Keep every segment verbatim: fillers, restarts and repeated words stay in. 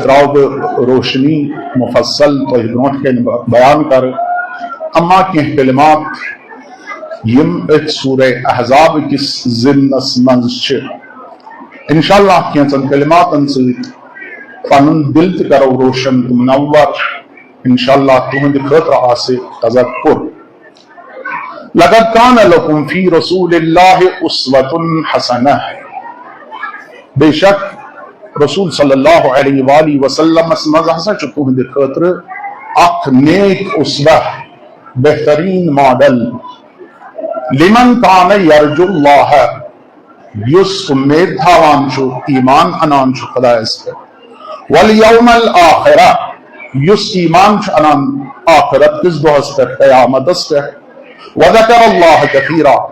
ترٛاوٕ بہٕ روشنی مفصل تۄہہِ برونٛٹھ کنہِ ب-، بیان کرٕ۔ اما کینٛہہ کلمات یِم أتھۍ سورہ احزاب کِس ضمنس منٛز چھِ، انشاءاللہ کینٛژن کلماتن سۭتۍ پنُن دل تہِ کرو روشن تہٕ منور۔ انشاءاللہ تُہنٛدِ خٲطرٕ آسہِ تذکر۔ لقد کان لکم فی رسول اللہ اسوۃ حسنہ۔ بے شک رسول صلی اللہ علیہ وآلہ وسلمس منٛز ہسا چھُ تُہنٛدِ خٲطرٕ اکھ نیک اسوہ، بہترین ماڈل۔ لمن کان یرجو اللہ، یُس اُمید تھاوان چھُ، ایمان اَنان چھُ خۄدایَس پٮ۪ٹھ۔ والیوم الآخرہ، یُس ایمان چھُ اَنان آخرت کِس دۄہَس پٮ۪ٹھ، قیامتَس پٮ۪ٹھ۔ وذکر اللہ کثیرا،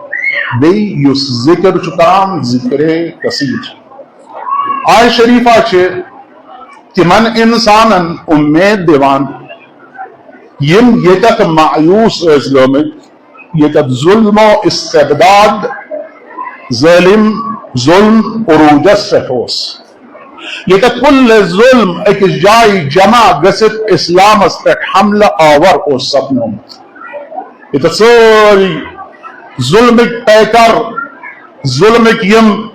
بیٚیہِ یُس ذِکر چھُ کران، ذِکرِ کثیر۔ آیہِ شریفہ چھِ تِمن اِنسانن اُمید دِوان، یِم ییٚتٮ۪تھ مایوس ٲسۍ گٔمٕتۍ، ییٚتٮ۪تھ ظلم و استبداد، ظٲلِم ظلم عروٗجس پٮ۪ٹھ اوس، ییٚتٮ۪تھ کُلہِ ظلم أکِس جایہِ جمع گٔژھِتھ اِسلامس پٮ۪ٹھ حملہٕ آور اوس سپدنومُت، ییٚتٮ۪تھ سٲری ظلمٕکۍ پیکر، ظلمٕکۍ یِم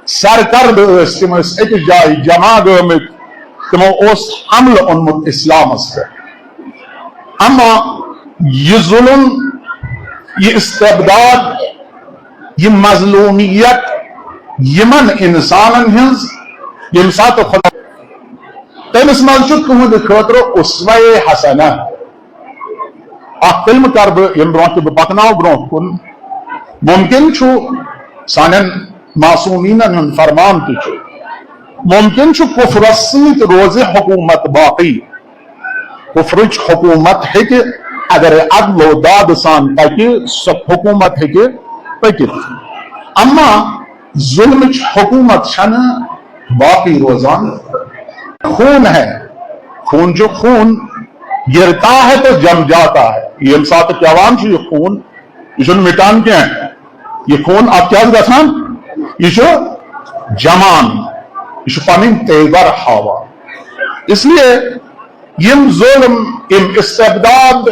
سرکردٕ ٲسۍ، تِم ٲسۍ أکِس جایہِ جمع گٔمٕتۍ، تِمو اوس حملہٕ اوٚنمُت اِسلامس پٮ۪ٹھ۔ اما یہِ ظلم، یہِ استبداد، یہِ مظلومیت یِمن انسانن ہٕنٛز، ییٚمہِ ساتہٕ خۄدا، تٔمِس منٛز چھُ تُہنٛدِ خٲطرٕ اسوہ حسنہ۔ اکھ کلمہٕ کرٕ بہٕ ییٚمہِ برونٛہہ تہِ بہٕ پکناو برونٛہہ کُن۔ ممکن چھُ سانٮ۪ن معصومیٖنن ہُنٛد فرمان تہِ چھُ، ممکن چھُ کفرس سۭتۍ روزِ حکومت باقی۔ کفرٕچ حکومت ہیٚکہِ، اگر عدل و داد سان پکہِ، سۄ حکومت ہیٚکہِ پٔکِتھ۔ اما ظلمٕچ حکومت چھنہٕ باقی روزان۔ خون ہے، خون چھُ خون، گرتا ہے تو جم جاتا ہے۔ ییٚمہِ ساتہٕ پٮ۪وان چھُ یہِ خوٗن، یہِ چھُنہٕ مِٹان کینٛہہ۔ یہِ خوٗن اَتھ کیٛاہ چھُ گژھان؟ یہِ چھُ جمان، یہِ چھُ پنٕنۍ تیور ہاوان۔ اس لیے یِم ظلم، یِم استبداد،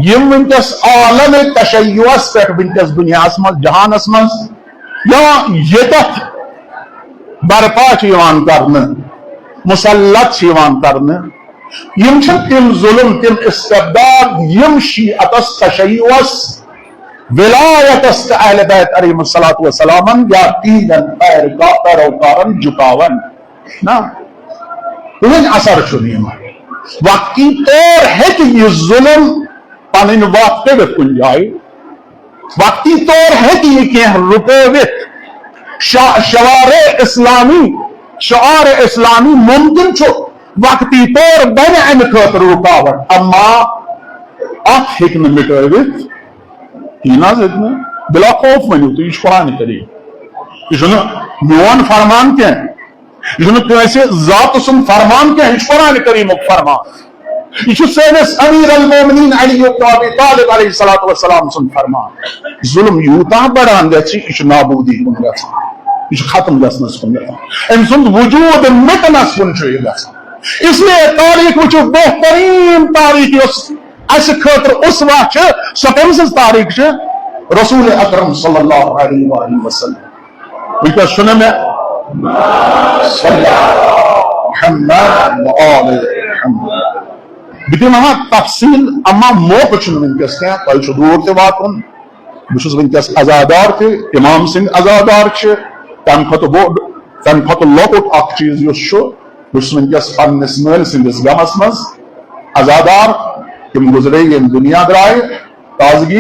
یِم وٕنکیٚس عالم تشیعس پٮ۪ٹھ وٕنکیٚس دُنیاہس منٛز، جہانس منٛز یا ییٚتٮ۪تھ برپا چھِ یِوان کرنہٕ، مسلط چھِ یِوان کرنہٕ، یِم چھِ تِم ظلم، تِم استبداد، یِم شیعتس، تشیعس، ولایتس تہٕ اہل بیت علیہم الصلوۃ والسلامن یا تِہنٛدٮ۪ن پیرکا-، پیروکارن جُکاون۔ نہ، کٕہٕنۍ اثر چھُنہٕ یِوان۔ وقتی طور ہیٚکہِ یہِ ظلم پنٕنۍ وتھ کٔڑِتھ کُنہِ جایہِ، وقتی طور ہیٚکہِ یہِ کینٛہہ رُکٲوِتھ۔ شع-، شعار اسلامی، شعار اسلامی ممکن چھُ وقتی طور بنہِ امہِ خٲطرٕ رُکاوٹ، اما اتھ ہیٚکہِ نہٕ مِٹٲوِتھ۔ یہِ نہ حظ ہیٚکہِ نہٕ۔ بلا خوف ؤنِو تُہۍ، یہِ چھُ قرآن کریم، یہِ چھُنہٕ میون فرمان کینٛہہ۔ یہِ چھُنہٕ کٲنٛسہِ ذاتہٕ سُنٛد فرمان کینٛہہ، یہِ چھُ قرآن کریٖمُک فرمان۔ یہِ چھُ سٲنِس امیر المومنین علی ابن ابی طالب علیہ الصلوۃ والسلام سُنٛد فرمان۔ ظلم یوٗتاہ بڑان گژھِ، یہِ چھُ نابودی کُن گژھان، یہِ چھُ ختم گژھنس کُن گژھان، أمۍ سُنٛد وجوٗد مِٹنس کُن چھُ یہِ گژھان۔ اس لیے تاریخ وٕچھِو، بہتریٖن تاریخ یۄس اسہِ خٲطرٕ اسوہ چھِ، سۄ کٔمۍ سٕنٛز تاریخ چھِ؟ رسول اکرم صلی اللہ علیہ وآلہ وسلم۔ وٕنکیٚس چھُنہٕ مےٚ صلی اللہ محمد و آل محمد۔ بہٕ دِمہٕ ہا تفصیٖل، اما موقعہٕ چھُنہٕ وٕنکیٚس کینٛہہ، تۄہہِ چھُ دوٗر تہِ واتُن۔ بہٕ چھُس وٕنکیٚس عزادار تہِ، امام سٕنٛدۍ عزادار چھِ۔ تَمہِ کھۄتہٕ بوٚڑ، تَمہِ کھۄتہٕ لۄکُٹ اکھ چیٖز یُس چھُ، بہٕ چھُس وٕنکیٚس پننِس مٲلۍ سٕنٛدِس غمس منٛز عزادار۔ تِم گُزرے، ییٚمہِ دُنیا درٛایہِ۔ تازگی۔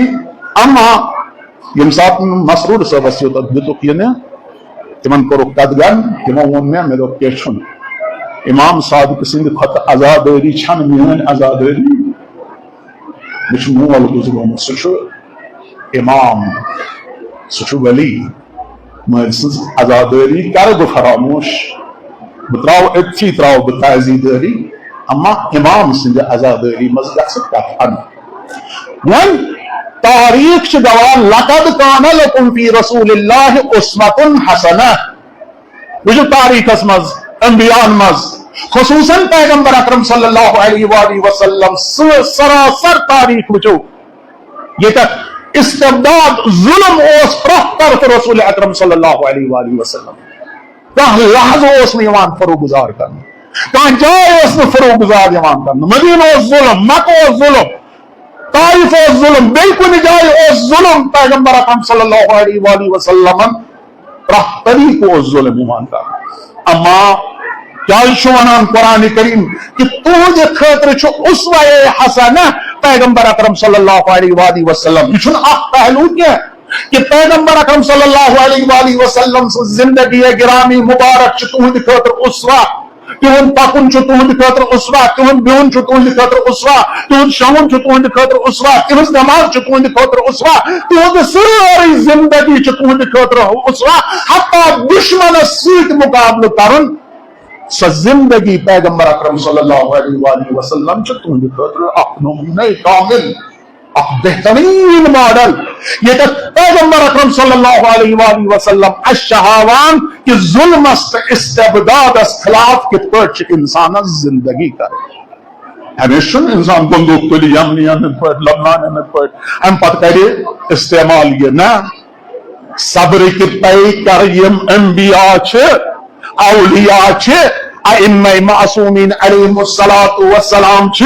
اما ییٚمہِ ساتہٕ مسرور صٲبس یوٚتتھ دِتُکھ یہِ نہٕ، تِمن کوٚرُکھ قدغن، تِمو ووٚن مےٚ، مےٚ دوٚپ، "کینٛہہ چھُنہٕ، امام صادق سٕنٛدِ کھۄتہٕ عزادٲری چھنہٕ میٲنۍ عزادٲری۔ مےٚ چھُ مول گُزرومُت، سُہ چھُ امام، سُہ چھُ ولی، مٲلۍ سٕنٛز عزادٲری کرٕ بہٕ فراموش؟" بہٕ تراوٕ أتھی، تراوٕ بہٕ تعزیدٲری، اما امام سٕنٛدِ عزادٲری منٛز گژھٕ کتھ انٕنۍ۔ وۄنۍ تاریخ چھِ دپان، "لقد کان لکم فی رسول اللہ اسوۃ حسنہ۔" وٕچھِو تاریخس منٛز، انبیاءن منٛز، خصوصاً پیغمبر اکرم صلی اللہ علیہ وآلہ وسلم سٕنٛز سراسر تاریخ وٕچھو، ییٚتٮ۪تھ استبداد، ظلم اوس پرٛٮ۪تھ طرفہٕ رسول اکرم صلی اللہ علیہ وآلہ وسلم۔ کانٛہہ لحظہٕ اوس نہٕ یِوان فروغ گزار کرنہٕ، کانٛہہ جاے ٲس نہٕ فروغ گزار یِوان کرنہٕ۔ مدینہ اوس ظلم، مکہ اوس ظلم، طائف اوس ظلم، بیٚیہِ کُنہِ جایہِ اوس ظلم۔ پیغمبر اکرم صلی اللہ علیہ وآلہ وسلمن پرٛٮ۪تھ طریقہٕ اوس ظلم یِوان کرنہٕ۔ اما کیٛازِ چھُ ونان قرآن کریم کہِ تُہنٛدِ خٲطرٕ چھُ اسوہ حسنہ پیغمبر اکرم صلی اللہ علیہ وآلہ وسلم؟ یہِ چھُنہٕ اکھ پہلو کینٛہہ کہِ پیغمبر اکرم صلی اللہ علیہ وآلہ وسلم سٕنٛز زندگی گرامی مبارک چھِ تُہنٛدِ خٲطرٕ اسوہ، تِہُنٛد پکُن چھُ تُہنٛدِ خٲطرٕ اسوہ، تِہُنٛد بِہُن چھُ تُہنٛدِ خٲطرٕ اسوہ، تِہُنٛد شۄنٛگُن چھُ تُہنٛدِ خٲطرٕ اسوہ، تِہنٛز نماز چھِ تُہنٛدِ خٲطرٕ اسوہ، تِہنٛز سٲرٕے زندگی چھِ تُہنٛدِ خٲطرٕ اسوہ۔ حتیٰ دشمنس سۭتۍ مقابلہٕ کرُن، سۄ زندگی پیغمبر اکرم صلی اللہ علیہ وآلہ وسلم چھِ تُہنٛدِ خٲطرٕ اکھ نمونہ کامل، اکھ بہترین ماڈل، ییٚتٮ۪تھ پیغمبر اکرم صلی اللہ علیہ وآلہ وسلم اَسہِ چھِ ہاوان کہِ ظلمس تہٕ استبدادس خلاف کِتھ پٲٹھۍ چھِ انسانس زندگی کرٕنۍ۔ ہمیشہِ چھُنہٕ انسان بندوق تُلہِ یمنین ہٕنٛدۍ پٲٹھۍ، لبنانین ہٕنٛدۍ پٲٹھۍ، امہِ پتہٕ کرِ استعمال یہِ۔ نہ، صبرٕکۍ پے کر یِم انبیاء چھِ، اولیاء چھِ، ائمہ معصومین علیہم الصلوۃ والسلام چھِ،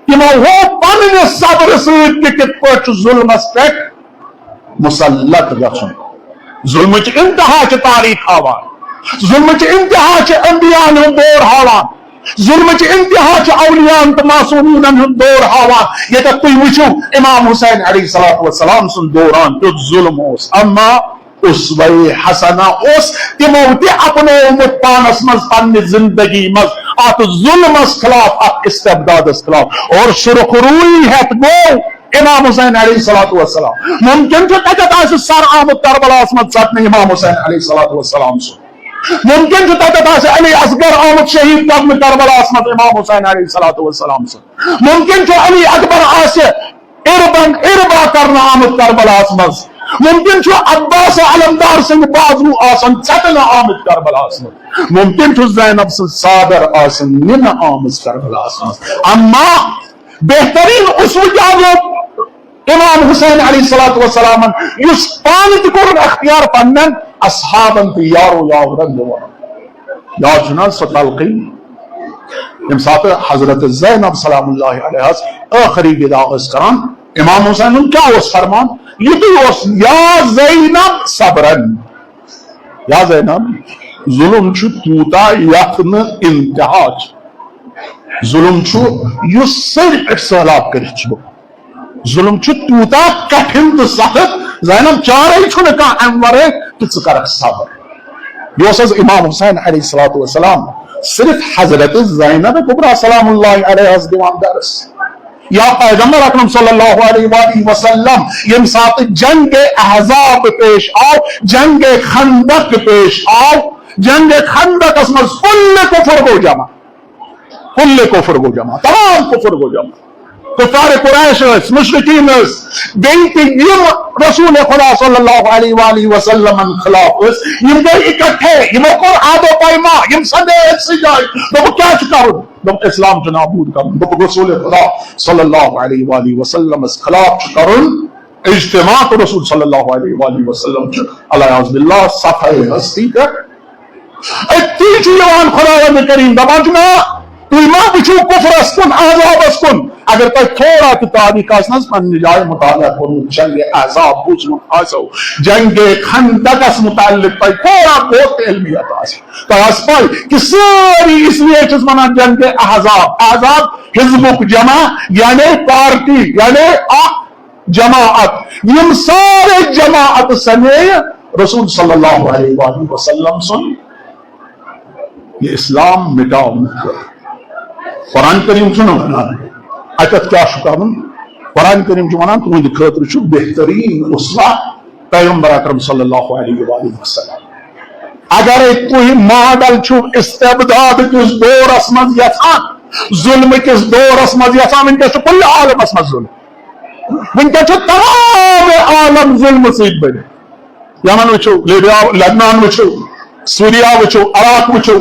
تِمو ہوو پننہِ صبرٕ سۭتۍ تہِ کِتھ پٲٹھۍ چھُ ظلمس پٮ۪ٹھ مسلط گژھُن۔ ظلمٕچ انتہا چھِ تاریخ ہاوان، ظلمٕچ انتہا چھِ انبیاءن ہُنٛد دور ہاوان، ظلمٕچ انتہا چھِ اولیاءن تہٕ معصومینن ہُنٛد دور ہاوان۔ ییٚتٮ۪تھ تُہۍ وٕچھِو، امام حسین علیہ الصلوۃ والسلام سُنٛد دوران کیُتھ ظلم اوس، اما اسوہ حسنہ اوس تِمو تہِ اپنومُت پانس منٛز، پننہِ زندگی منٛز، اتھ ظلمس خلاف، اتھ استبدادس خلاف۔ اور سرخ روئی ہٮ۪تھ گوٚو امام حسین علیہ الصلوۃ والسلام۔ ممکن چھُ تتٮ۪تھ آسہِ سر آمُت کربلاہس منٛز ژٹنہٕ امام حسین علیہ الصلوۃ والسلام سُنٛد۔ ممکن چھُ تتٮ۪تھ آسہِ علی اصغر آمُت شہید کرنہٕ کربلاہس منٛز امام حسین علیہ الصلوۃ والسلام سُنٛد۔ ممکن چھُ علی اکبر آسہِ اربن اربا کرنہٕ آمُت کربلاہس منٛز۔ ممکن چھُ عباس علمدار سٕنٛدِ بازو آسن ژٹنہٕ آمٕتۍ کربلاہس منٛز۔ ممکن چھُ زینب سٕنٛز ژادر آسن نِنہٕ آمٕژ کربلاہس منٛز۔ اما بہترین اسوہ کیٛاہ گوٚو؟ امام حسین علیہ الصلوۃ والسلامن، یُس پانہٕ تہِ کوٚرُن اختیار پننٮ۪ن اصحابن تہٕ یارو یاورن دِوان۔ یاد چھُنہ سۄ تلقین، ییٚمہِ ساتہٕ حضرت زینب سلام اللہ علیہس ٲخری ودا ٲس کران، امام حسینن کیٛاہ اوس فرمان؟ یِتُے اوس، یا زینب صبرن، یا زینب، ظلم چھُ تیوٗتاہ یتھ نہٕ انتہا چھُ۔ ظلم چھُ یُس سٲری پٮ۪ٹھ سہلاب کٔرِتھ چھُ۔ ظلم چھُ تیوٗتاہ کٹھِن تہٕ سخت، زینب چارے چھُنہٕ کانٛہہ امہِ ورٲے تہٕ ژٕ کرکھ صبر۔ یہِ اوس حظ امام حسین علیہ الصلوۃ والسلام صرف حضرت زینب کبریٰ سلام اللہ علیہس دِوان درس، یا پیغمبر اکرم صلی اللہ علیہ وآلہ وسلم ییٚمہِ ساتہٕ جنگ احزاب پیش آو، جنگ خندق پیش آو، جنگ خندقس منٛز کل کفر گوٚو جمع، کل کفر گوٚو جمع، تمام کفر گوٚو جمع۔ کفار قریش ٲسۍ، مشرکین ٲسۍ، بیٚیہِ تہِ یِم رسول خدا صلی اللہ علیہ وآلہ وسلمن خلاف ٲسۍ، یِم گٔے اکٹھے، یِمو کوٚر عہد و پیما، یِم سمے أکسٕے جایہِ، دوٚپُکھ کیٛاہ چھُ کرُن؟ دوٚپُکھ اسلام چھُ نابود کرُن۔ دوٚپُکھ رسول خدا صلی اللہ علیہ وآلہ وسلمس خلاف چھُ کرُن اجتماع، تہٕ رسول صلی اللہ علیہ وآلہ وسلم چھُ العیاذ باللہ صفحہ ہستی پٮ۪ٹھ۔ أتی چھُ یِوان خداوند کریم دپان چھُ، نہ، تُہۍ ما وٕچھِو کفرس کُن، عذابس کُن؟ اگر تۄہہِ تھوڑا تہِ تاریخ آسہِ نہ حظ پننہِ جایہِ مطالعہ کوٚرمُت، جنگ احزاب بوٗزمُت آسیو، جنگ خندقس متعلق تۄہہِ تھوڑا بہت تہِ علمیت آسہِ، تۄہہِ آسہِ پاے کہِ سٲری، اس لیے چھِس ونان جنگ احزاب، احزاب حزبُک جمع، یعنی پارٹی، یعنی اکھ جماعت، یِم سارے جماعت سمیے رسول صلی اللہ علیہ وآلہ وسلم سُنٛد یہِ اسلام مٹاونہٕ خٲطرٕ۔ قرآن کریم چھُنہٕ ونان اتٮ۪تھ کیٛاہ چھُ کرُن۔ قرآن کریم چھُ ونان تُہنٛدِ خٲطرٕ چھُ بہترین اسوہ پیغمبر اکرم صلی اللہ علیہ وآلہ وسلم۔ اگرے تُہۍ ماڈل چھِو استبداد کِس دورس منٛز یژھان، ظلم کِس دورس منٛز یژھان، وٕنکیٚس چھُ کُلہِ عالمس منٛز ظلم، وٕنکیٚس چھُ تمام عالم ظلمہٕ سۭتۍ بٔرِتھ۔ یمن وٕچھِو، لیبیا، لبنان وٕچھِو، سوریا وٕچھِو، عراق وٕچھِو،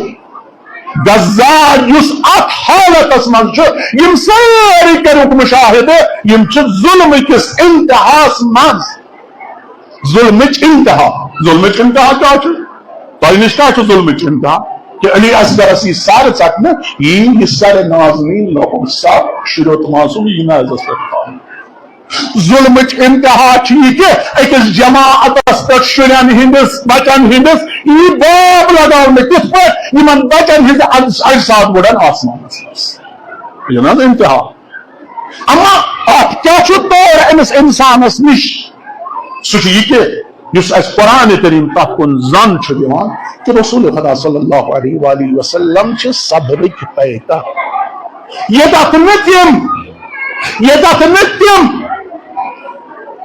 غزہ یُس اتھ حالتس منٛز چھُ، یِم سٲری کٔرِکھ مشاہدٕ، یِم چھِ ظلمہٕ کِس انتہاہس منٛز۔ ظلمٕچ انتہا۔ ظلمٕچ انتہا کیٛاہ چھُ؟ تۄہہِ نِش کیٛاہ چھُ ظلمٕچ انتہا؟ کہ علی اصغرس یی سر ژٹنہٕ، یی یہِ سر نازنین لۄکُٹ سر شُریو تماسُک یی نازس پٮ۪ٹھ تھاونہٕ۔ ظلمٕچ انتہا چھِ یہِ کہِ أکِس جماعتس پٮ۪ٹھ شُرٮ۪ن ہٕنٛدِس، بچن ہٕنٛدِس یی باب لگاونہٕ۔ کِتھ پٲٹھۍ؟ یِمن بچن ہٕنٛز اج-، اجساد وُڈن آسمانس منٛز۔ یہِ نہ حظ انتہا۔ اما اتھ کیٛاہ چھُ تور أمِس انسانس نِش؟ سُہ چھُ یہِ کہِ یُس اسہِ قرآن کریم تتھ کُن زن چھُ دِوان کہ رسول خدا صلی اللہ علیہ وآلہ وسلم چھِ صبرٕکۍ پیکر۔ ییٚتٮ۪تھ نہٕ تِم، ییٚتٮ۪تھ نہٕ تِم،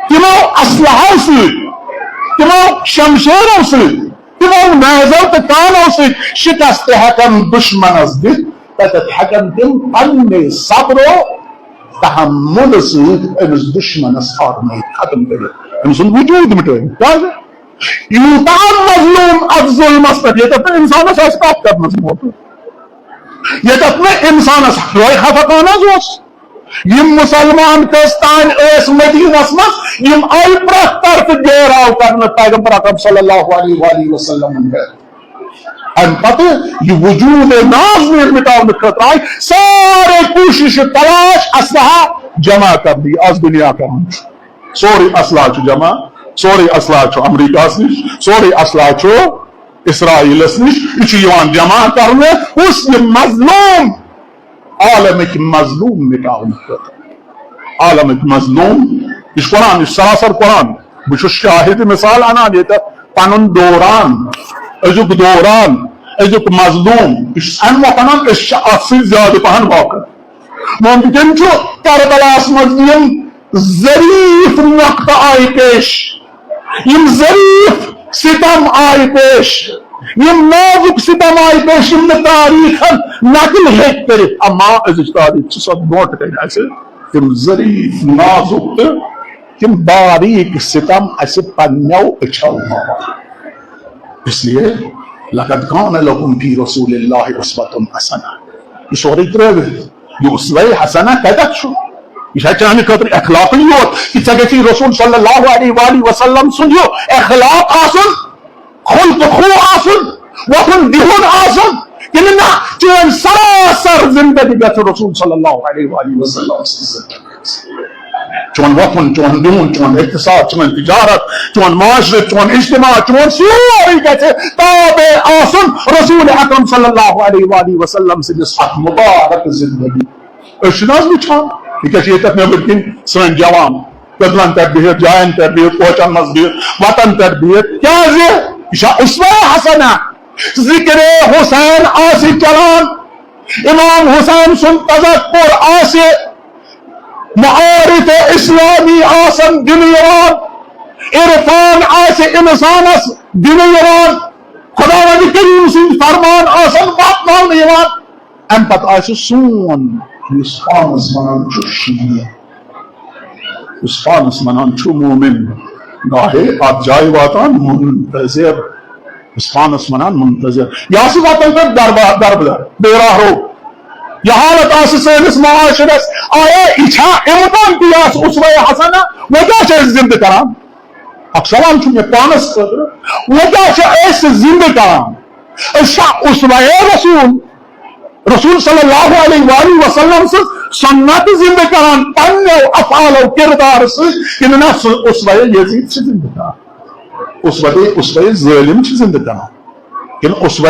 تِمو اسلحو سۭتۍ، تِمو شمشیرو سۭتۍ، تِمو نیزو تہٕ کانو سۭتۍ شکست ہٮ۪کن دشمنس دِتھ، تتٮ۪تھ ہٮ۪کن تِم پننہِ صبرو تحمل سۭتۍ أمِس دشمنس آرمٲیِتھ ختم کٔرِتھ، أمۍ سُنٛد وجود مٹٲوِتھ۔ کیٛازِ؟ یوٗتاہ مظلوم اتھ ظلمس پٮ۪ٹھ، ییٚتٮ۪تھ نہٕ انسانس آسہِ کتھ کرنس موقعہٕ، ییٚتٮ۪تھ نہٕ انسانس روے خفقان حظ اوس۔ یِم مسلمان کٔژ تام ٲسۍ مدینس منٛز، یِم آیہِ پرٛٮ۪تھ طرفہٕ گیراو کرنہٕ پیغمبر اکرم صلی اللہ علیہ وآلہ وسلم پٮ۪ٹھ۔ امہِ پتہٕ یہِ وجود نازنین مٹاونہٕ خٲطرٕ آیہِ سارے کوٗشش تلاش اسلحہ جمع کرنہٕ، یہِ از دُنیا کران چھُ۔ سورُے اسلحہ چھُ جمع، سورُے اسلحہ چھُ امریکہس نِش، سورُے اسلحہ چھُ اسرائیلس نِش، یہِ چھُ یِوان جمع کرنہٕ، کُس؟ یہِ مظلوم، عالمٕکۍ مظلوم مٹاونہٕ خٲطرٕ۔ عالمٕکۍ مظلوم، یہِ چھُ قرآن، یہِ چھُ سراسر قرآن۔ بہٕ چھُس شاہد مثال انان ییٚتٮ۪تھ، پنُن دوران، أزیُک دوران، أزیُک مظلوم، یہِ چھُس امہِ مۄکھٕ انان، أسۍ چھِ اتھ سۭتۍ زیادٕ پہن واقف۔ ممکن چھُ کربلاہس منٛز یِم ظریف نقطہٕ آیہِ پیش، یِم ظریف ستم آیہِ پیش، یِم نازُک ستم آیہِ پیش، یِم نہٕ تاریخن نقل ہیٚکہِ کٔرِتھ، اما أزِچ تاریخ چھِ سۄ برونٛٹھ کنہِ اسہِ تِم ظریف نازُک تہٕ تِم باریک ستم اسہِ پننیو أچھو ہاوان۔ اس لیے لقد کان لکم فی رسول اللہ اسوۃ حسنہ۔ یہِ سورُے ترٲوِتھ، یہِ اسوہ حسنہ کتٮ۪تھ چھُ؟ یہِ چھا چانہِ خٲطرٕ اخلاقٕے یوت کہِ ژےٚ گژھی رسول صلی اللہ علیہ وآلہ وسلم سُنٛد یہِ اخلاق آسُن، خلق خو آسُن، وۄتھُن بِہُن آسُن، کِنہٕ نہ، چٲنۍ سراسر زندگی گژھِ رسول صلی اللہ علیہ وآلہ وسلم سٕنٛز زندگی؟ چون وۄتھُن، چون بِہُن، چون اقتصاد، چون تجارت، چون معاشرٕ، چون اجتماع، چون سورُے گژھِ تابع آسُن رسول اکرم صلی اللہ علیہ وآلہ وسلم سٕنٛدِس اتھ مبارک زندگی۔ أسۍ چھِنہٕ حظ وٕچھان، یہِ کیٛاہ چھِ ییٚتٮ۪تھ نیٚبٕرۍ کِنۍ سٲنۍ جوان کٔدلن پٮ۪ٹھ بِہِتھ، جاین پٮ۪ٹھ بِہِتھ، کوچن منٛز بِہِتھ، وتن پٮ۪ٹھ بِہِتھ، کیٛازِ؟ یہِ چھا اسوہ حسنہ؟ ذکر حسین آسہِ چلان، امام حسین سُنٛد تذکر آسہِ، معارف اسلامی آسن دِنہٕ یِوان، عرفان آسہِ انسانس دِنہٕ یِوان، خداوند کریم سٕنٛدۍ فرمان آسن واتناونہٕ یِوان۔ امہِ پتہٕ آسہِ سون، یُس پانس ونان چھُ شیعہ، یُس پانس ونان چھُ مومن، گاہے اتھ جایہِ واتان منتظر، یُس پانس ونان منتظر، یہِ آسہِ وطن پٮ۪ٹھ دربار، دربدر، بے راہ رو۔ یہِ حالت آسہِ سٲنِس معاشرس، آیا یہِ چھا امکان تہِ یہِ آسہِ اسوہ حسنہ؟ وۄنۍ کیٛاہ چھِ أسۍ زندٕ کران؟ اکھ سوال چھُ مےٚ پانس خٲطرٕ، وۄنۍ کیٛاہ چھِ أسۍ زندٕ کران؟ أسۍ چھا اسوہ رسول، رسول صلی اللہ علیہ وآلہ وسلم سٕنٛز سنت زندٕ کران پننیو افعالو کردار سۭتۍ، کِنہٕ نہ سُہ اسوہ یزید چھِ زندٕ کران؟ اسوہ، اسوہ ظٲلم چھِ زندٕ کران، کِنہٕ اسوہ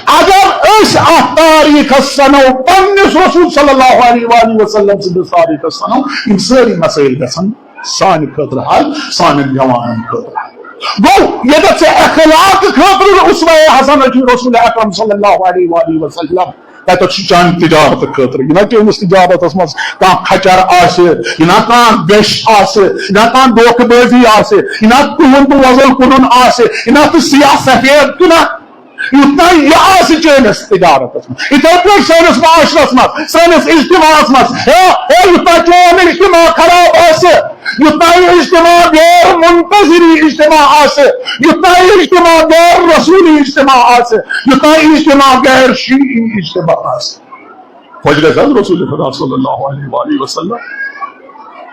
اگر أسۍ اتھ تاریخس سنو، پننِس رسول صلی اللہ علیہ وآلہ وسلم سٕنٛدِس تاریخس سنو، یِم سٲری مسائل گژھن سانہِ خٲطرٕ حل، سانٮ۪ن جوانن خٲطرٕ حل۔ گوٚو، ییٚتٮ۪تھ ژےٚ اخلاق خٲطرٕ اسوہ حسنہ چھُ رسول اکرم صلی اللہ علیہ وآلہ وسلم، تَتٮ۪تھ چھُ چانہِ تجارت خٲطرٕ۔ یہِ نہ چٲنِس تجارتس منٛز کانٛہہ کھچر آسہِ، یہِ نہ کانٛہہ غش آسہِ، یہِ نہ کانٛہہ دھوکہٕ بٲزی آسہِ، یہِ نہ کٕہُن تہٕ وۄزُل کٕنُن آسہِ، یہِ نہ تہٕ سیاہ سفید تہٕ نہ یُتھ نہٕ یہِ آسہِ چٲنِس تجارتس منٛز۔ یِتھے پٲٹھۍ سٲنِس معاشرس منٛز، سٲنِس اجتماعس منٛز، ہے، ہے، یُتھ نہٕ چون اجتماع خراب آسہِ، یوٚتام اجتماع غیر منتظری اجتماع آسہِ، یوٚتام اجتماع غیر رسولی اجتماع آسہِ، یوٚتام اجتماع غیر شیعی اجتماع آسہِ۔ خۄش گژھِ حظ رسول خدا صلی اللہ علیہ وآلہ وسلم۔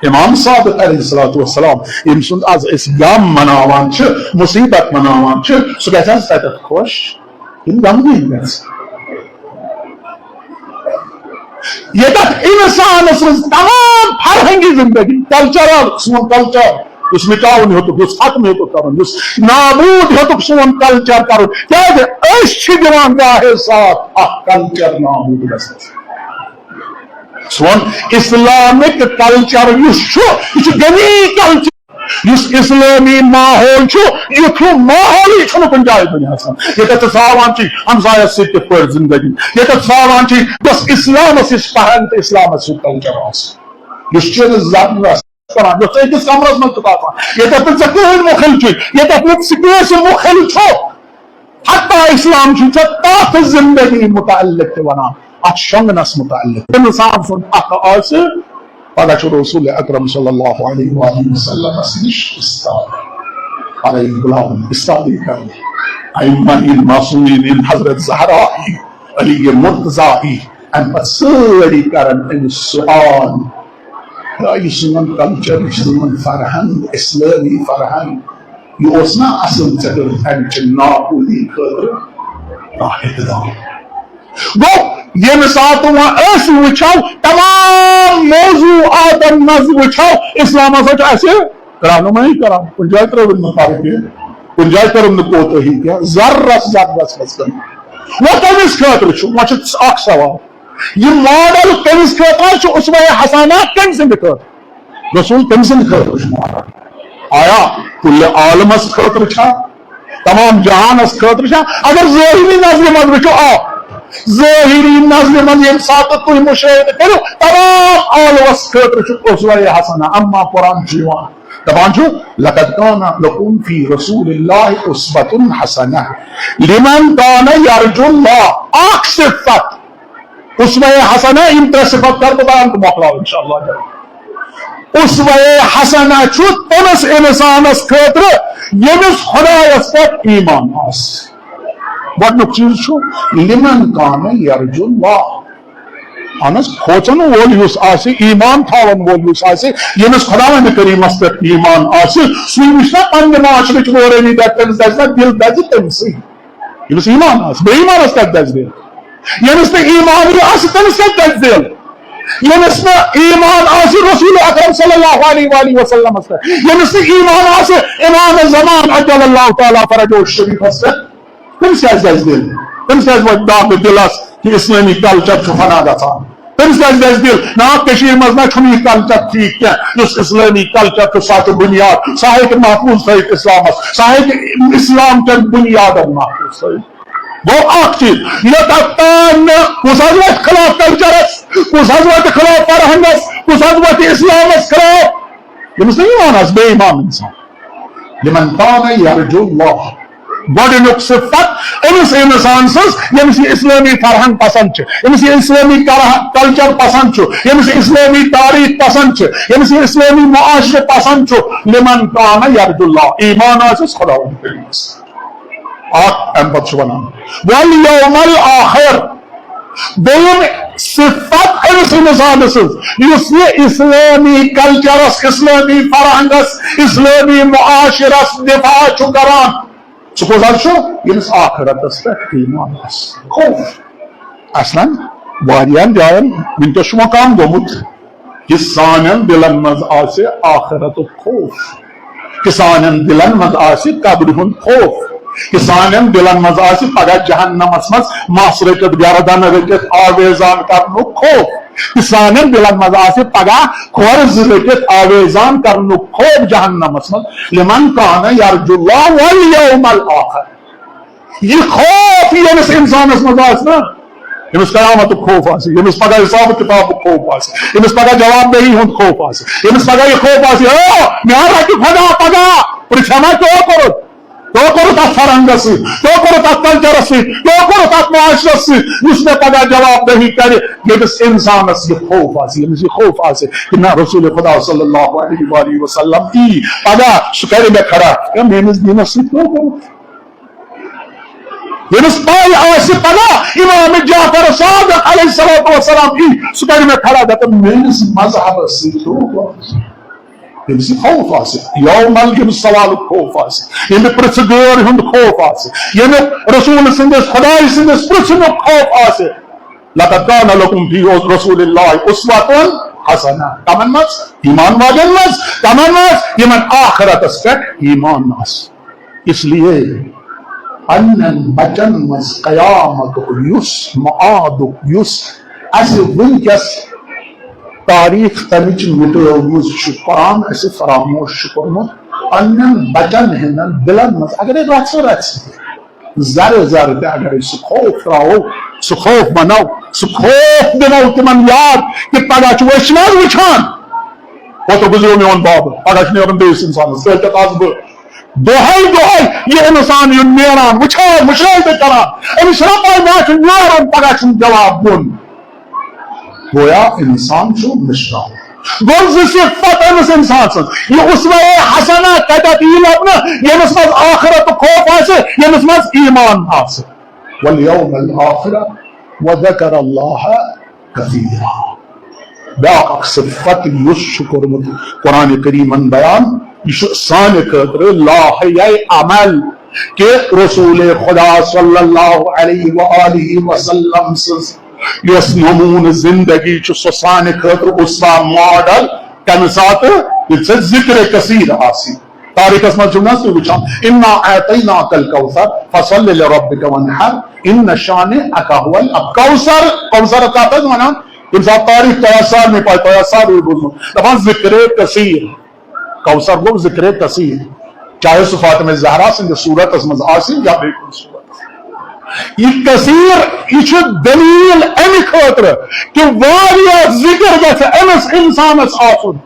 امام صادق علیہ الصلوۃ والسلام، ییٚمہِ سُنٛد از أسۍ غم مناوان چھِ، مصیبت مناوان چھِ، سُہ گژھِ حظ تتٮ۪تھ خۄش؟ یِم غمگیٖن گژھِ۔ ییٚتٮ۪تھ اِنسان سٕنٛز تمام فرہنگی زندگی، کلچرل، سون کلچر، یُس مٹاوُن ہیوٚتُکھ، یُس ختم ہیوٚتُکھ کرُن، یُس نابود ہیوٚتُکھ سون کلچر کرُن، کیازِ أسۍ چھِ دِوان راہے ساتھ اکھ کلچر نابود گژھنس۔ سون اسلامک کلچر یُس چھُ، یہِ چھُ غنی کلچر۔ یُس اسلٲمی ماحول چھُ، یُتھ ہیوٗ ماحولٕے چھُنہٕ کُنہِ جایہِ دُنیاہَس منٛز۔ ییٚتٮ۪تھ ژٕ ژھاوان چھُے ہمسایَس سۭتۍ کِتھ پٲٹھۍ زندگی، ییٚتٮ۪تھ ژھاوان چھُے، یۄس اسلامَس یُس فرہنگ تہٕ اسلامَس یُس کلچر آسہِ، یُس چٲنِس ذرس کران، یۄس ژٕ أکِس کمرَس منٛز چھُکھ آسان، ییٚتٮ۪تھ نہٕ ژےٚ کٕہٕنۍ مُخِل چھُے، ییٚتٮ۪تھ نہٕ ژٕ کٲنٛسہِ مُخِل چھُکھ، حتیٰ اسلام چھُ ژےٚ تتھ زندگی متعلق تہِ ونان، اتھ شۄنگنس متعلق۔ انسان سُنٛد حق آسہِ، پگاہ چھُ رسول اکرم صلی اللہ علیہ وآلہ وسلمس نِش استاد، پگاہ یِن غلام استادی کرنہِ، ائمہ یِن، معصومین یِن، حضرت زہرا یی، علی مرتضی یی، امہِ پتہٕ سٲری کرن أمِس سوال، یہِ سون کلچر، یہِ سون فرہنگ، اسلٲمی فرہنگ، یہِ اوس نا اصل، ژےٚ کٔرٕتھ امہِ چہِ ناقوٗلی خٲطرٕ کانٛہہ اقدام؟ گوٚو، ییٚمہِ ساتہٕ وۄنۍ أسۍ وٕچھو، تمام موضوعاتن منٛز وٕچھو، اسلام ہسا چھُ اسہِ رہنمٲیی کران، کُنہِ جایہِ ترٲوٕن نہٕ فرق کینٛہہ، کُنہِ جایہِ کٔرٕن نہٕ کوتٲہی کینٛہہ، ذرس ذرس منٛز کٔرٕن۔ وۄنۍ کٔمِس خٲطرٕ چھُ؟ وۄنۍ چھُ اکھ سوال، یہِ ماڈل کٔمِس خٲطرٕ چھُ؟ اسوہ حسنہ کٔمۍ سٕنٛدِ خٲطرٕ؟ رسول کٔمۍ سٕنٛدِ خٲطرٕ چھُ ماڈل؟ آیا کُلِ عالمس خٲطرٕ چھا؟ تمام جہانس خٲطرٕ چھا؟ اگر ظٲہری نظرِ منٛز وٕچھو، آ، ظٲہری نظرِ منٛز ییٚمہِ ساتہٕ تُہۍ مُشٲہدٕ کٔرِو، تمام عالمس خٲطرٕ چھُ اسوہ حسنہ۔ اما قرآن چھُ یِوان، دپان چھُ، "لقد کان لکم فی رسول اللہ اسوۃ حسنہ لمن کان یرجو اللہ"۔ اکھ صفت، اسوہ حسنہ، یِم ترٛےٚ صفت کر بہٕ بیان تہٕ مۄکلاو انشاءاللہ۔ اسوہ حسنہ چھُ تٔمِس انسانس خٲطرٕ ییٚمِس خدایس پٮ۪ٹھ ایمان آسہِ۔ گۄڈٕنیُک چیٖز چھُ، لمن کان یرجو اللہ۔ اہن حظ، کھوژن وول یُس آسہِ، ایمان تھاون وول یُس آسہِ، ییٚمِس خداوند کریمس پٮ۪ٹھ ایمان آسہِ، سُے وٕچھِ نا پننہِ معاشرٕچ وٲرٲنی، دپہِ تٔمِس دزِ نا دِل، دزِ تٔمِسٕے۔ ییٚمِس ایمان آسہِ، بے ایمانس کتہِ دزِ دِل؟ ییٚمِس نہٕ ایمانٕے آسہِ، تٔمِس کتہِ دزِ دِل؟ ییٚمِس نہٕ ایمان آسہِ رسول اکرم صلی اللہ علیہ وآلہ وسلمس پٮ۪ٹھ، ییٚمِس نہٕ ایمان آسہِ امام زمان عجل اللہ تعالیٰ فرجہ شریفس پٮ۪ٹھ، تٔمِس کیازِ دزِ دِل؟ تٔمِس کیازِ واتہِ داغ دِلس کہِ اسلٲمی کلچر چھُ فنا گژھان؟ تٔمِس کیازِ دزِ دِل؟ نا، کٔشیٖرِ منٛز نہ چھُنہٕ یہِ کلچر ٹھیٖک کینٛہہ۔ یُس اسلٲمی کلچر چھُ، سُہ چھُ بُنیاد، سُہ ہیٚکہِ محفوظ تھٲیِتھ اسلامس، سُہ ہیٚکہِ اسلام کٮ۪ن بُنیادن محفوظ تھٲیِتھ۔ گوٚو اکھ چیٖز، یوٚتتھ تام نہٕ کُس حظ وۄتھِ خلاف کلچرس، کُس حظ وۄتھِ خلاف فرہنگس، کُس حظ وۄتھِ اسلامس خلاف، ییٚمِس نہٕ ایمان آسہِ، بے ایمان انسان۔ لمن کان یرجو اللہ۔ گۄڈٕنیُک صفت أمِس انسان سٕنٛز، ییٚمِس یہِ اسلٲمی فرہنگ پسند چھِ، ییٚمِس یہِ اسلٲمی کلچر پسند چھُ، ییٚمِس یہِ اسلٲمی تاریخ پسند چھِ، ییٚمِس یہِ اسلٲمی معاشرٕ پسند چھُ، لمن کان یرجو اللہ، ایمان آسٮ۪س خداوند کریمس۔ اکھ، امہِ پتہٕ چھُ ونان، والیوم الآخر۔ دوٚیِم صفت أمِس انسان سٕنٛز، یُس یہِ اسلٲمی کلچرس، اسلٲمی فرہنگس، اسلٲمی معاشرس دفاع چھُ کران، سُہ کُس حظ چھُ؟ ییٚمِس آخرتس پٮ۪ٹھ ایمان آسہِ، خوف۔ اصلاً واریاہن جاین وٕنکیٚس چھُ مقام گوٚمُت، کہِ سانٮ۪ن دِلن منٛز آسہِ آخرتُک خوف، کہِ سانٮ۪ن دِلن منٛز آسہِ قبرِ ہُنٛد خوف، کہِ سانٮ۪ن دِلن منٛز آسہِ پگاہ جہنمس منٛز مس رٔٹِتھ، گردن رٔٹِتھ آویزان کرنُک خوف، کہِ سانٮ۪ن دِلن منٛز آسہِ پگاہ کھۄر زٕ رٔٹِتھ آویزان کرنُک خوف جہنمس منٛز۔ لمن کان یرجو اللہ والیوم الآخر۔ یہِ خوف ییٚمِس انسانس منٛز آسہِ نا، ییٚمِس قیامتُک خوف آسہِ، ییٚمِس پگاہ حساب کتابُک خوف آسہِ، ییٚمِس پگاہ جواب دہی ہُنٛد خوف آسہِ، ییٚمِس پگاہ یہِ خوف آسہِ، "او، مےٚ ہا رٹہِ خدا پگاہ، پرژھِ ہا ما کیٛاہ کوٚرُتھ؟" تو کوٚرُتھ اتھ فرہنگس سۭتۍ، تو کوٚرُتھ اتھ کلچرس سۭتۍ، تو کوٚرُتھ اتھ معاشرس سۭتۍ، یُس مےٚ پگاہ جواب دہی کرِ، ییٚمِس انسانس یہِ خوف آسہِ، ییٚمِس یہِ خوف آسہِ کہ نہ، رسول خدا صلی اللہ علیہ وآلہ وسلم یی پگاہ، سُہ کرِ مےٚ کھڑا، یا میٲنِس دینس سۭتۍ تو کوٚرُتھ۔ ییٚمِس پَے آسہِ پگاہ امام جعفر صادق علیہ الصلوۃ والسلام یی، سُہ کرِ مےٚ کھڑا، دپن میٲنِس مذہبس سۭتۍ تو کوٚرُتھ۔ ییٚمِس یہِ خوف آسہِ، یوم القیامت سوالُک خوف آسہِ، ییٚمہِ پرٛژھٕ گٲر ہُنٛد خوف آسہِ، ییٚمہِ رسول سٕنٛدِس، خداے سٕنٛدِس پرٛژھنُک خوف آسہِ، لقد کان لکم فی رسول اللہ اسوۃ حسنہ۔ کمن منٛز؟ ایمان والٮ۪ن منٛز۔ کمن منٛز؟ یِمن آخرتس پٮ۪ٹھ ایمان آسہِ۔ اس لیے پننٮ۪ن بچن منٛز قیامتُک یُس، معادُک یُس اسہِ وٕنکیٚس تاریخ تمِچ مٹٲومٕژ چھُ، قرآن اسہِ فراموش چھُ کوٚرمُت، پننٮ۪ن بچن ہٕنٛدٮ۪ن دلن منٛز اگرے رژھِ رژھِ تہِ، ذرٕ ذرٕ تہِ اگرے سُہ خوف تراوو، سُہ خوف بناو، سُہ خوف دِمو تِمن یاد کہ پگاہ چھُ، أسۍ چھِنہٕ حظ وٕچھان، اوترٕ گُزریو میون بابہٕ، پگاہ چھُ نیرُن بیٚیِس انسانس، کٲلۍ کٮ۪تھ آسہٕ بہٕ۔ دۄہے دۄہے یہِ انسان یُن نیران، وٕچھان، مُشٲہدٕ کران، أمِس چھُنہ پاے مےٚ چھُ نیرُن، پگاہ چھُنہٕ جواب دیُن۔ گویا انسان چھُ مشراوُن۔ گوٚو زٕ صفت أمِس انسان سٕنٛز۔ یہِ اسوہ حسنہ کتٮ۪تھ یی لبنہٕ؟ ییٚمِس منٛز آخرتُک خوف آسہِ، ییٚمِس منٛز ایمان آسہِ۔ والیوم الآخرہ وذکر اللہ کثیرا۔ بیاکھ اکھ صفت یُس چھُ کوٚرمُت قرآن کریمن بیان، یہِ چھُ سانہِ خٲطرٕ لایحہ عمل کہ رسول خدا صلی اللہ علیہ وآلہ وسلم سٕنٛز یۄس نمونہٕ زندگی چھُ، سۄ سانہِ خٲطرٕ اسوہ، ماڈل، کمہِ ساتہٕ؟ ییٚلہِ سۄ ذکر کثیر آسہِ۔ تاریخس منٛز چھِو نہ حظ تُہۍ وٕچھان، انا اعطیناک الکوثر فصل لربک وانحر ان شانئک هو الابتر۔ کوثر، کوثر کتھ حظ ونان؟ ییٚمہِ ساتہٕ تاریخ تۄہہِ آسہِ سارنٕے پاے، تۄہہِ آسہِ ساروٕے بوٗزمُت، دپان ذکر کثیر۔ کوثر گوٚو ذکر کثیر، چاہے سُہ فاطمہ زہرا سٕنٛدِس صورتس منٛز آسہِ یا بیٚیہِ کُنہِ صورتس۔ یہِ کثیر، یہِ چھُ دلیل امہِ خٲطرٕ کہ واریاہ ذکر گژھِ أمِس انسانس آسُن۔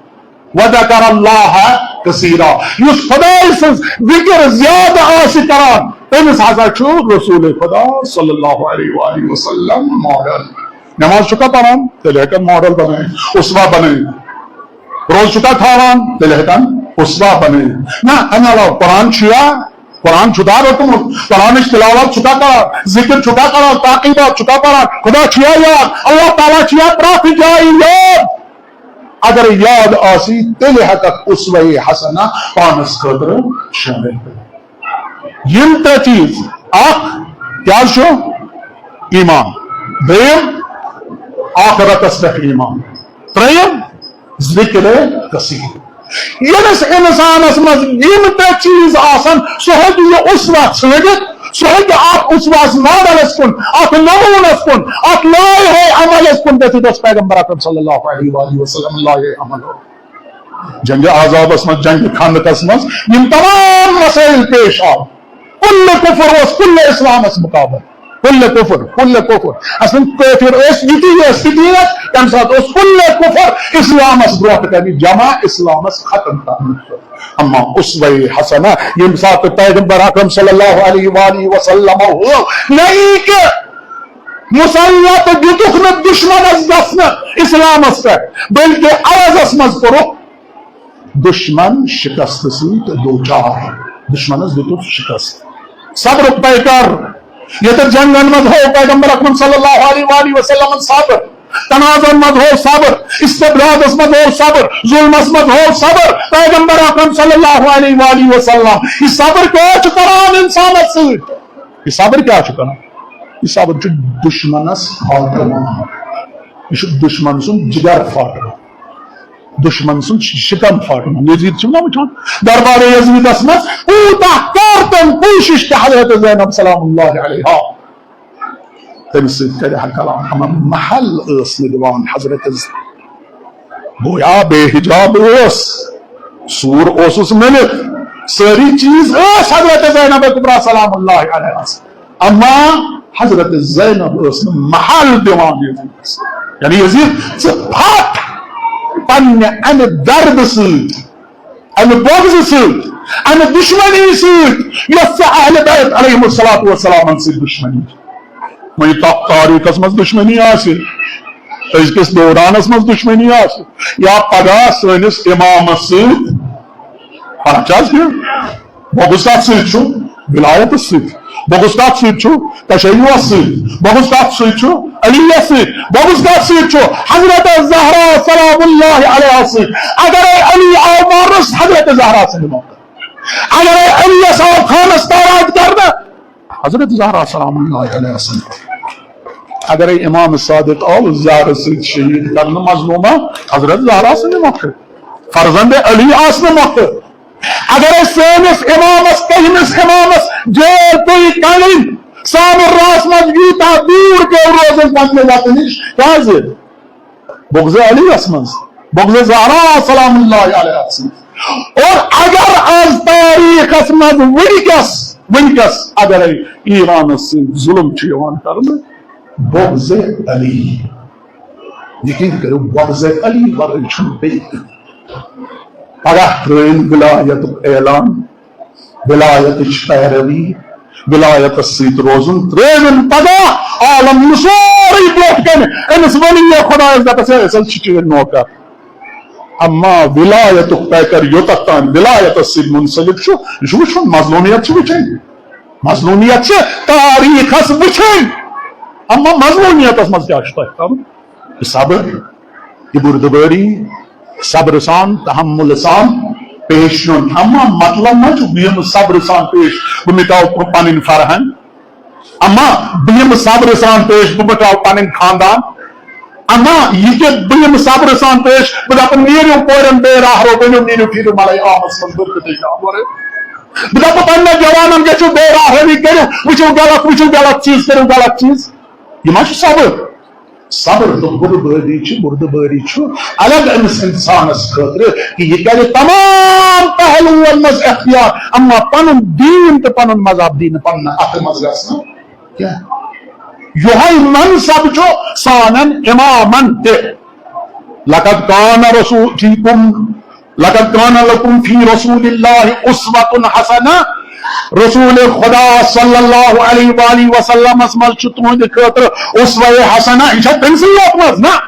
وذکر اللہ کثیرا، یُس خداے سٕنٛز ذکر زیادٕ آسہِ کران، تٔمِس ہسا چھُ رسول خدا صلی اللہ علیہ وآلہ وسلم ماڈل۔ نماز چھُکھا پران؟ تیٚلہِ ہٮ۪کن ماڈل بنٲیِتھ، اسوہ بنٲیِتھ۔ روزٕ چھُکھا تھاوان؟ تیٚلہِ ہٮ۪کن اسوہ بنٲیِتھ۔ نہ، امہِ علاوٕ قرآن چھُیا؟ قرآن چھُکھا روٚٹمُت؟ قرآنٕچ تلاوت چھُکھا کران؟ ذکر چھُکھا کران؟ تعقیبات چھُکھا پران؟ خدا چھُیا یاد؟ اللہ تعالیٰ چھُیا پرٛٮ۪تھ جایہِ یاد؟ اگر یاد آسی، تیٚلہِ ہٮ۪ککھ اسوہ حسنہ پانس خٲطرٕ شٲمِل کٔرِتھ۔ یِم ترٛےٚ چیٖز، اکھ کیٛاہ چھُ؟ ایمان۔ دوٚیِم، آخرتس پٮ۪ٹھ ایمان۔ ترٛیٚیِم، ذکر کثیر۔ ییٚمِس انسانس منٛز یِم ترٛےٚ چیٖز آسن، سُہ ہیٚکہِ یہِ اسوہ ژھٲنٛڈِتھ، سُہ ہیٚکہِ اتھ اسوہس ماڈلس کُن، اتھ نمونس کُن، اتھ لایحہ عملس کُن گٔژھِتھ، یۄس پیغمبر اکرم صلی اللہ علیہ وآلہ وسلم لایحہ عمل اوس۔ جنگ احزابس منٛز، جنگ خندقس منٛز یِم تمام مسائل پیش آو، کل کفر اوس کل اسلامس مقابل، کل کفر، کل کفر۔ اصل کٲفر ٲسۍ، یِتُے ٲسۍ، تِتی ٲسۍ، تمہِ ساتہٕ اوس کل کفر اسلامس برونٛٹھ کنہِ جمع، اسلامس ختم کرنہٕ خٲطرٕ۔ اما اسوہ حسنہ، ییٚمہِ ساتہٕ پیغمبر اکرم صلی اللہ علیہ وآلہ وسلم ہو نئی کہ مسلط دیُتُکھ نہٕ دشمنس گژھنہٕ اسلامس پٮ۪ٹھ، بلکہ عوضس منٛز کوٚرُکھ دشمن شکست سۭتۍ دوچار، دشمنس دیُتُکھ شکست۔ صبرُک پیکر، یتھ جنگن منٛز ہو پیغمبر اکرم صلی اللہ علیہ وآلہ وسلم صبر، تنازعن منٛز ہو صبر، استبدادس منٛز ہو صبر، ظلمس منٛز ہو صبر۔ پیغمبر اکرم صلی اللہ علیہ وآلہ وسلم، یہ صبر کیا چھُ کران انسانس سۭتۍ؟ یہ صبر کیا چھُ کران؟ یہ صبر چھُ دشمنس پھاٹراوان، یہ چھُ دشمن سُنٛد جگر پھاٹراوان۔ دشمن سُنٛد شکم پھاٹناوُن۔ یزید چھِو نا وٕچھان دربار یزیدس منٛز کوٗتاہ کٔر تٔمۍ کوٗشش تہِ حضرت زینب سلام اللہ علیہا تٔمِس سۭتۍ کرِ ہا کلام، مگر محل ٲس نہٕ دِوان حضرت ز-، گویا بے حجاب ٲس، سوٗر اوسُس مِلِتھ، سٲری چیٖز ٲسۍ حضرت زینب کبریٰ سلام اللہ علیہس۔ اما حضرت زینب ٲس نہٕ محل دِوان یزیدس۔ یعنی یزید، ژٕ پھٹ پننہِ امہِ دردٕ سۭتۍ، امہِ بغضہٕ سۭتۍ، امہِ دشمنی سۭتۍ یۄس ژےٚ اہل بیت علیہم الصلوۃ والسلامن سۭتۍ دشمنی چھِ۔ وۄنۍ تتھ تاریخس منٛز دشمنی آسہِ، أزکِس دورانس منٛز دشمنی آسہِ، یا پگاہ سٲنِس امامس سۭتۍ، فرق چھا حظ کینٛہہ؟ بغض کتھ سۭتۍ چھُ؟ ولایتس سۭتۍ۔ بغض کتھ سۭتۍ چھُ؟ تشیعس سۭتۍ۔ بغض کتھ سۭتۍ چھُ؟ علی یس سۭتۍ۔ بغض کتھ سۭتۍ چھُ؟ حضرت زہرا سلام اللہ علیہا سۭتۍ۔ اگرے علی آو مارنس، حضرت زہرا سٕنٛدِ مۄکھٕ۔ اگرے علی یس آو خانس تعراج کرنہٕ، حضرت زہرا سلام اللہ علیہا سٕنٛدِ مۄکھٕ۔ اگرے امام صادق آو زہرا سۭتۍ شہید کرنہٕ مظلومہ، حضرت زہرا سٕنٛدِ مۄکھٕ۔ فرزند علی آسنہٕ مۄکھٕ۔ اگرے سٲنِس امامس، تُہنٛدِس امامس جیل پیٚیہِ کڑٕنۍ، سامراہس منٛز یوٗتاہ دوٗر پیوٚو روزُن پننہِ وطنہٕ نِش، کیازِ؟ بغض علی یس منٛز، بغض زہرا سلام اللہ علیہا منٛز۔ اور اگر از تاریخس منٛز ونکس، ونکس اگرے ایرانس سۭتۍ ظلم چھُ یِوان کرنہٕ، بغض علی، یقین کٔرِو، بغض علی ورٲے چھُنہٕ بیٚیہِ کانٛہہ۔ پگاہ ترٲوِن ولایتُک اعلان، ولایتٕچ پیروی، ولایتس سۭتۍ روزُن ترٲوِن پگاہ عالم نہٕ سورُے برونٛٹھ کنہِ أمِس ولی خدایس دپس، ہے، أسۍ حظ چھِ چٲنۍ نوکر۔ اما ولایتُک پیکر یوٚتتھ تام ولایتس سۭتۍ منسلک چھُ، یہِ چھُ وٕچھُن، مظلومیت چھِ وٕچھِنۍ، مظلومیت چھِ تاریخس وٕچھِنۍ۔ اما مظلومیتس منٛز کیٛاہ چھُ تۄہہِ کرُن؟ یہِ صبر، یہِ بردبٲری، صبر سان، تحمل سان پیش یُن۔ اما مطلب ما چھُ بہٕ یِمہٕ صبر سان پیش، بہٕ مٹاو پنٕنۍ فرہنگ۔ اما بہٕ یِمہٕ صبر سان پیش، بہٕ مٹاو پنٕنۍ خاندان۔ اما یہِ کہِ بہٕ یِمہٕ صبر سان پیش، بہٕ دپہٕ، نیٖرِو کورٮ۪ن بے راہ رو، ؤنِو، نیٖرِو پھیٖرِو ملے آمس منٛز برکتٕے جانورے۔ بہٕ دپہٕ پننٮ۪ن جوانن، گژھِو بے راہ روی کٔرِو، وٕچھِو غلط، وٕچھِو غلط چیٖز، کٔرِو غلط چیٖز۔ یہِ ما چھُ صبر؟ صبر تہٕ بردبٲری چھِ، بردبٲری چھُ الگ أمِس اِنسانَس خٲطرٕ کہِ یہِ کَرِ تمام پہلوَن منٛز اختیار، اما پَنُن دیٖن تہٕ پَنُن مذہب دی نہٕ پَنُن اَتھٕ منٛز گژھنہٕ کینٛہہ۔ یِہوٚے منصب چھُ سانٮ۪ن اِمامَن تہِ۔ لقد کان رسول فیکم، لقد کان لکم فی رسول اللہ اسوۃ حسنہ۔ رسول خدا صلی اللہ علیہ وآلہ وسلمس منٛز چھُ تُہنٛدِ خٲطرٕ اسوہ حسنہ۔ یہِ چھا تٔمۍ سٕے یوت منٛز؟ نہ،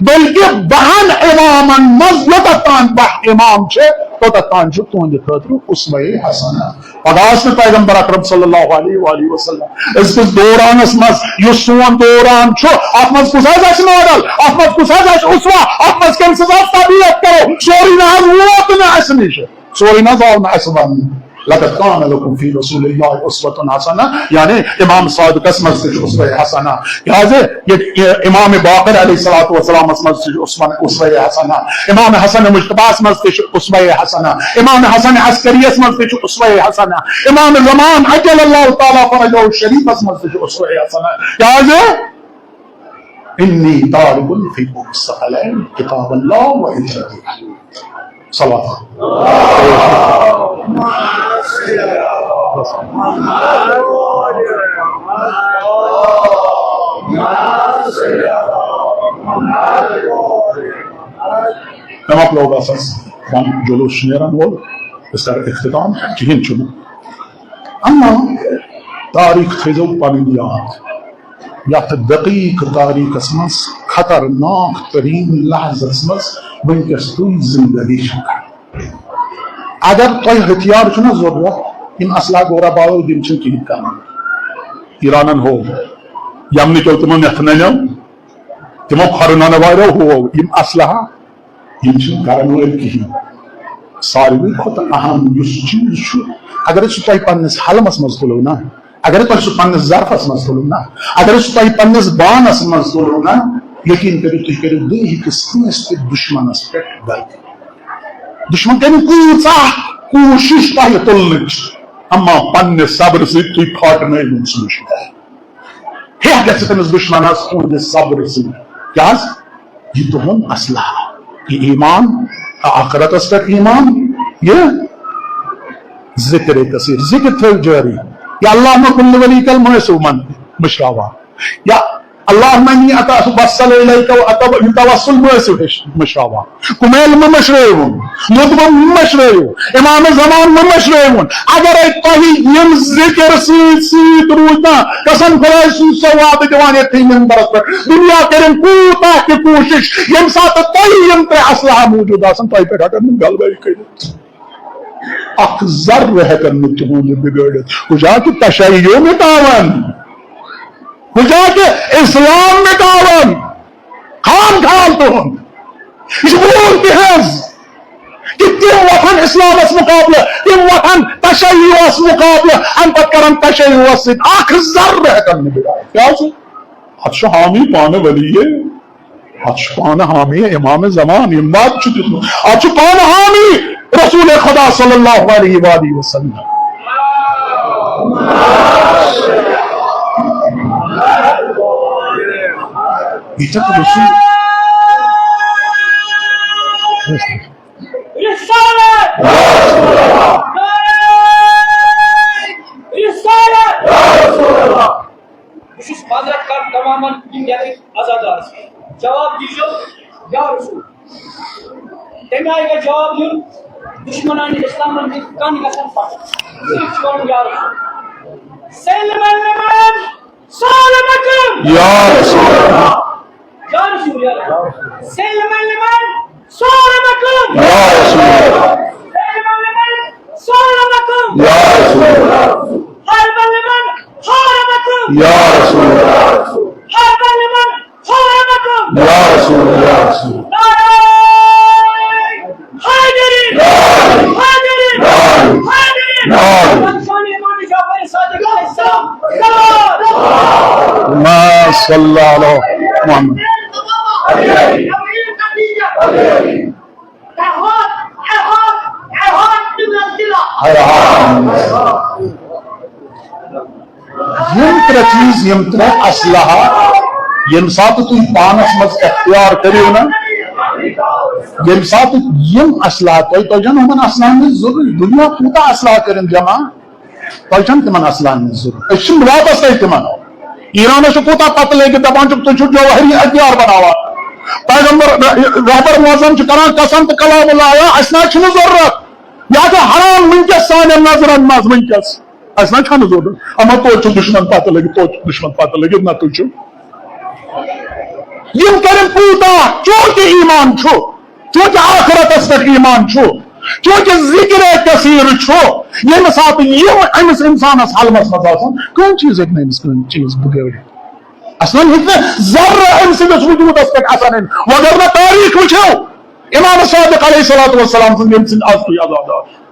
بلکہ بہن امامن منٛز یوٚتتھ تام بہہ امام چھِ، توٚتتھ تام چھُ تُہنٛدِ خٲطرٕ اسوہ حسنہ۔ پگاہ آسہِ نہٕ پیغمبر اکرم صلی اللہ علیہ وآلہ وسلم أزکِس دورانس منٛز، یُس سون دوران چھُ، اتھ منٛز کُس حظ آسہِ ماڈل، اتھ منٛز کُس حظ آسہِ اسوہ، اتھ منٛز کٔمۍ سٕنٛز حظ تربیت کرو؟ سورُے نہ حظ ووت نہٕ اسہِ نِش، سورُے نہ حظ آو نہٕ اسہِ وننہٕ۔ لقد کان لکم فی رسول اللہ اسوۃ حسنہ، یعنی امام صادقس منٛز تہِ چھُ اسوہ حسنہ۔ کیازِ ییٚتہِ امام باقر علیہ الصلوۃ والسلامس منٛز تہِ چھُ اسوہ، اسوہ حسنہ، امام حسن مجتبیٰ ہس منٛز تہِ چھُ اسوہ حسنہ، امام حسن عسکریس منٛز تہِ چھُ اسوہ حسنہ، امام زمان عجل اللہ تعالیٰ فرجہ شریفس منٛز تہِ چھُ اسوہ حسنہ۔ کیازِ؟ انی تارک فیکم الثقلین کتاب اللہ و عترتی۔ صلوات۔ مےٚ مۄکلوو بس حظ، وۄنۍ جلوس چھُ نیران وول، أسۍ کَرو اختتام، کِہیٖنۍ چھُنہٕ۔ اما تاریخ تھٲیزیو پنٕنۍ یاد، یتھ دقیق تاریخس منٛز، خطرناک ترین لحظس منٛز وٕنکیٚس تُہۍ زندگی چھِو کران۔ اگر تۄہہِ ہتھیار چھُنہ ضروٗرت، یِم اسلحہ گورا باوو، یِم چھِنہٕ کِہیٖنۍ کران۔ ایرانن ہوو، یمنہٕ کیو تِمو نٮ۪تھٕ ننیو، تِمو کھۄرٕ ننہٕ واریو ہوو یِم اسلحہ، یِم چھِنہٕ کرن وٲلۍ کِہیٖنۍ۔ ساروی کھۄتہٕ اہم یُس چیٖز چھُ، اگر سُہ تۄہہِ پننِس حلمس منٛز تُلو نا، اگر تۄہہِ سُہ پننِس ظرفس منٛز تُلو نا، اگر سُہ تۄہہِ پننِس بانس منٛز تُلو نا، یقین کٔرِو، تُہۍ کٔرِو دُنیہکِس کٲنٛسہِ تہِ دُشمنس پٮ۪ٹھ غلطی۔ دُشمن کرِ کۭژاہ کوٗشش تۄہہِ تُلنٕچ، اما پننہِ صبرٕ سۭتۍ تُہۍ پھاٹنٲیِو سُہ دُشمن۔ ہیٚکھ گژھِ تٔمِس دُشمنس تُہنٛدِ صبرٕ سۭتۍ۔ کیٛاہ حظ؟ یہِ تُہُنٛد اسلحہ، یہِ ایمان، آخرتس پٮ۪ٹھ ایمان، یہِ ذکر کثیر، ذکر تھٲیِو جٲری۔ یا اللہم کن لولیک المعصوم مشراوا۔ یا اللہم انی اتوسل الیک و اتو-، یہِ توسل مٲسِو ہیٚچھ-، مٔشراوان۔ کُمیل مہٕ مٔشرٲیوُن، مُتبہٕ مہٕ مٔشرٲیِو، امام زمان مہٕ مٔشرٲیوُن۔ اگرے تۄہہِ یِم ذِکِر سۭتۍ سۭتۍ روٗدۍ نا قسم خۄداے سُنٛد سۄ وعدٕ دِوان ییٚتھی مِنبرس پٮ۪ٹھ، دُنیا کٔرِن کوٗتاہ تہِ کوٗشِش، ییٚمہِ ساتہٕ تۄہہِ یِم ترٛےٚ اسلحہ موٗجوٗد آسن، تۄہہِ پٮ۪ٹھ ہٮ۪کن نہٕ غلبے کٔرِتھ۔ اکھ ذرٕ ہٮ۪کن نہٕ تُہُنٛد بِگٲڑِتھ۔ کُجا کہِ تشیع مٹاوان، کُجا کہِ اسلام مٹاوان۔ خام خیال تُہُنٛد۔ یہِ چھُ ووٗر تِہنٛز کہِ تِم وۄتھن اسلامس مُقابلہٕ، تِم وۄتھن تشیعس مُقابلہٕ، امہِ پتہٕ کرن تشیعس سۭتۍ۔ اکھ ذرٕ ہٮ۪کن نہٕ بِگٲڑِتھ۔ کیٛاہ چھُ؟ اتھ چھُ حامی پانہٕ ولی۔ اتھ چھُ پانہٕ حامی امام زمان، ییٚمۍ وعدٕ چھُ دیُتمُت۔ اتھ چھُ پانہٕ حامی رسول خدا صلی اللہ علیہ وآلہ وسلم۔ ییٚتٮ۪تھ رسول رسالت! نعرہ رسالت! بہٕ چھُس معذرت کران تمامن یِم ییٚتِکۍ عزادار چھِ۔ جواب دیٖزیو یا رسول۔ تَمہِ آیہِ گژھِ جواب دیُن، دُشمنانِ اسلامن ہٕنٛدۍ کَن گژھن پھٹٕنۍ۔ صرف چھُ وَنُن یا رسول۔ سلم المن سالمکم۔ یا رسول اللہ۔ یا رسول اللہ۔ سلم المن سالمکم۔ یا رسول اللہ۔ سلم المن سالمکم۔ یا رسول اللہ۔ حربا لمن حاربکم۔ یا رسول اللہ۔ حربا لمن حاربکم۔ یا رسول اللہ، یا رسول اللہ۔ نعرہ حیدری! نعرہ حیدری! نعرہ حیدری! نعرہ حیدری! نعرہ۔ پنجگانی امام جعفر صادق علیہ السلام زندہ باد! اللہم صل علی محمد۔ یِم ترٛےٚ چیٖز، یِم ترٛےٚ اسلحہ، ییٚمہِ ساتہٕ تُہۍ پانس منٛز اختیار کٔرِو نا، ییٚمہِ ساتہٕ یِم اسلحہ تۄہہِ، تۄہہِ چھَنہٕ یِمن اسلحن ہٕنٛز ضروٗرت، دُنیا کوٗتاہ اسلحہ کٔرِن جمع، تۄہہِ چھَنہٕ تِمن اسلحن ہٕنٛز ضروٗرت۔ أسۍ چھِنہٕ واپس تۄہہِ تِمن۔ ایرانس چھُ کوٗتاہ پتہٕ لٔگِتھ، دپان چھُکھ تُہۍ چھِو جوہری ہتھیار بناوان۔ پیغمبر، رہبر معظم چھُ کران قسم تہٕ کلام اللہ، اَسہِ نہ چھُنہٕ ضروٗرت۔ یہِ چھُ حرام وٕنکیٚس سانٮ۪ن نظرن منٛز وٕنکیٚس۔ اَسہِ نہ چھَنہٕ ضروٗرت۔ اما توتہِ چھُ دُشمن پتہٕ لٔگِتھ، توتہِ چھُ دُشمن پتہٕ لٔگِتھ، نہ تُہۍ چھِو۔ یِم کٔرِن کوٗتاہ، چونکہ ایمان چھُ، چونکہ آخرتس پٮ۪ٹھ ایمان چھُ، چونکہ ذکر کثیر چھُ، ییٚمہِ ساتہٕ یِم أمِس انسانس حلمس منٛز آسن، کٕہٕنۍ چیٖز ہیٚکہِ نہٕ أمِس کٕہٕنۍ چیٖز بگٲڑِتھ۔ اصلاً ہیٚکہِ نہٕ ذرٕ أمۍ سٕنٛدِس وجوٗدس پٮ۪ٹھ اثر أنِتھ۔ وۄنۍ اگر نہٕ تاریخ وٕچھو، امام صادق علیہ الصلوۃ والسلام سٕنٛز ییٚمہِ سٕنٛدۍ از تُہۍ عزادار۔